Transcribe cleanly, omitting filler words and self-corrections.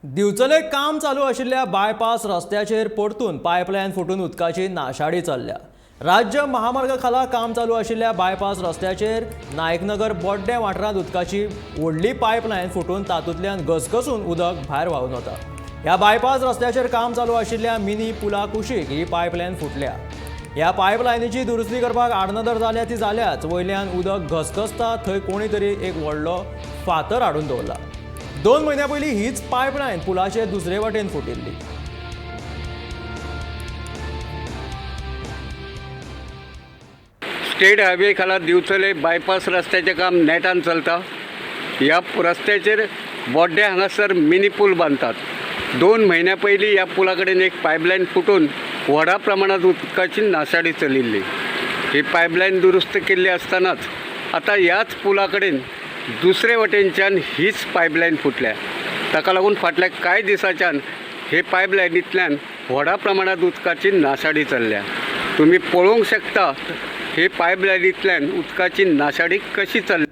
दिवचले काम चालू आशिल्ल्या बायपास रस्त्याचेर परतून पायपलायन फुटून उदकाची नाशाडी चल्ल्या. राज्य महामार्गा खाला काम चालू आशिल्ल्या बायपास रस्त्याचेर नायकनगर बोड्डें वाठारांत उदकाची व्हडली पायपलायन फुटून तातूंतल्यान घसघसून उदक भायर व्हांवून वता. ह्या बायपास रस्त्याचेर काम चालू आशिल्ल्या मिनी पुला कुशीक ही पायपलायन फुटल्या. ह्या पायपलायनीची दुरुस्ती करपाक आडनदर जाल्या ती जाल्याच, वयल्यान उदक घसघसता थंय कोणी तरी एक व्हडलो फातर हाडून दवरला. 2 म्हयन्यां पयलीं हीच पायपलायन पुलाचे दुसरे वाटेन फुटिल्ली. स्टेट हायवे खाला दिवचले बायपास रस्त्याचें काम नेटान चलता. ह्या रस्त्याचेर बोड्डे हांगासर मिनी पूल बांदतात. 2 म्हयन्या पयलीं ह्या पुला कडेन एक पायपलायन फुटून व्हडा प्रमाणांत उदकाची नासाडी चलिल्ली. ही पायपलायन दुरुस्त केल्ली आसतनाच आतां ह्याच पुला कडेन दुसरे वटेनच्यान हीच पायपलायन फुटल्या. ताका लागून फाटल्या कांय दिसांच्यान हे पायपलायनींतल्यान व्हडा प्रमाणांत उदकाची नासाडी चल्ल्या. तुमी पळोवंक शकता हे पायपलायनींतल्यान उदकाची नासाडी कशी चल्ल्या.